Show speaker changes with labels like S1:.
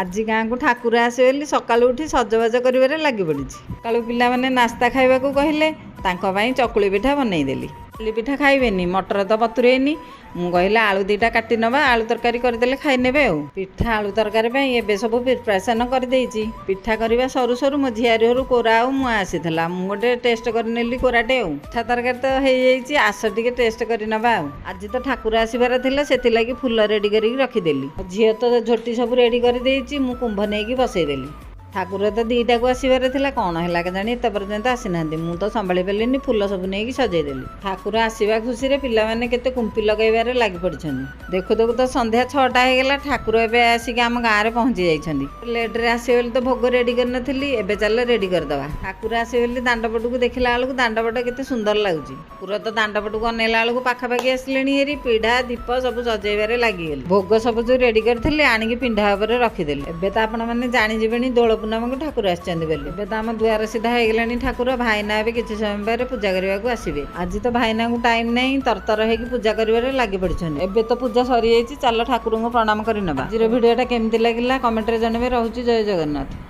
S1: ଆଜି ଗାଁକୁ ଠାକୁର ଆସିବେ ବୋଲି ସକାଳୁ ଉଠି ସଜବାଜ କରିବାରେ ଲାଗି ପଡ଼ିଛି। ସକାଳୁ ପିଲାମାନେ ନାସ୍ତା ଖାଇବାକୁ କହିଲେ, ତାଙ୍କ ପାଇଁ ଚକୁଳି ପିଠା ବନେଇଦେଲି। ଚକୁଳି ପିଠା ଖାଇବେନି, ମଟର ତ ବତୁରେଇନି। ମୁଁ କହିଲି ଆଳୁ ଦୁଇଟା କାଟି ନେବା, ଆଳୁ ତରକାରୀ କରିଦେଲେ ଖାଇନେବେ। ଆଉ ପିଠା ଆଳୁ ତରକାରୀ ପାଇଁ ଏବେ ସବୁ ପ୍ରିପାରେସନ୍ କରିଦେଇଛି। ପିଠା କରିବା ସରୁ ସରୁ ମୋ ଝିଆରୀ ଘରୁ କୋରା ଆଉ ମୁଆଁ ଆସିଥିଲା। ମୁଁ ଗୋଟେ ଟେଷ୍ଟ କରିନେଲି କୋରାଟେ। ଆଉ ପିଠା ତରକାରୀ ତ ହେଇଯାଇଛି, ଆସ ଟିକେ ଟେଷ୍ଟ କରିନେବା। ଆଉ ଆଜି ତ ଠାକୁର ଆସିବାର ଥିଲା, ସେଥିଲାଗି ଫୁଲ ରେଡ଼ି କରିକି ରଖିଦେଲି। ଝିଅ ତ ଝୋଟି ସବୁ ରେଡ଼ି କରିଦେଇଛି, ମୁଁ କୁମ୍ଭ ନେଇକି ବସେଇଦେଲି। ଠାକୁର ତ 2ଟାକୁ ଆସିବାର ଥିଲା, କ'ଣ ହେଲା କେଜାଣି, ଏତେ ପର୍ଯ୍ୟନ୍ତ ଆସିନାହାନ୍ତି। ମୁଁ ତ ସମ୍ଭାଳି ପାରିଲିନି, ଫୁଲ ସବୁ ନେଇକି ସଜେଇଦେଲି। ଠାକୁର ଆସିବା ଖୁସିରେ ପିଲାମାନେ କେତେ କୁମ୍ପି ଲଗାଇବାରେ ଲାଗି ପଡ଼ିଛନ୍ତି। ଦେଖୁ ଦେଖୁ ତ ସନ୍ଧ୍ୟା 6ଟା ହେଇଗଲା। ଠାକୁର ଏବେ ଆସିକି ଆମ ଗାଁରେ ପହଞ୍ଚି ଯାଇଛନ୍ତି। ଲେଟ୍ରେ ଆସିବେ ବୋଲି ତ ଭୋଗ ରେଡ଼ି କରିନଥିଲି, ଏବେ ଚାଲ ରେଡ଼ି କରିଦେବା। ଠାକୁର ଆସିବେ ବୋଲି ଦାଣ୍ଡପଟକୁ ଦେଖିଲା ବେଳକୁ ଦାଣ୍ଡପଟ କେତେ ସୁନ୍ଦର ଲାଗୁଛି। ଠାକୁର ତ ଦାଣ୍ଡପଟକୁ ଅନେଇଲା ବେଳକୁ ପାଖାପାଖି ଆସିଲେଣି ହେରି। ପିଢ଼ା ଦୀପ ସବୁ ସଜେଇବାରେ ଲାଗିଗଲି। ଭୋଗ ସବୁ ଯେଉଁ ରେଡ଼ି କରିଥିଲି, ଆଣିକି ପିଣ୍ଡା ଉପରେ ରଖିଦେଲି। ଏବେ ତ ଆପଣମାନେ ଜାଣିଯିବେଣି ଦୋଳ ପୂର୍ଣ୍ଣମୀକୁ ଠାକୁର ଆସିଛନ୍ତି ବୋଲି। ଏବେ ତ ଆମ ଦୁଆର ସିଧା ହେଇଗଲାଣି ଠାକୁର। ଭାଇନା ଏବେ କିଛି ସମୟ ପରେ ପୂଜା କରିବାକୁ ଆସିବେ। ଆଜି ତ ଭାଇନାଙ୍କୁ ଟାଇମ୍ ନାହିଁ, ତରତର ହେଇକି ପୂଜା କରିବାରେ ଲାଗି ପଡ଼ିଛନ୍ତି। ଏବେ ତ ପୂଜା ସରିଯାଇଛି, ଚାଲ ଠାକୁରଙ୍କୁ ପ୍ରଣାମ କରିନେବା। ଆଜିର ଭିଡ଼ିଓଟା କେମିତି ଲାଗିଲା କମେଣ୍ଟରେ ଜଣାଇବେ। ରହୁଛି, ଜୟ ଜଗନ୍ନାଥ।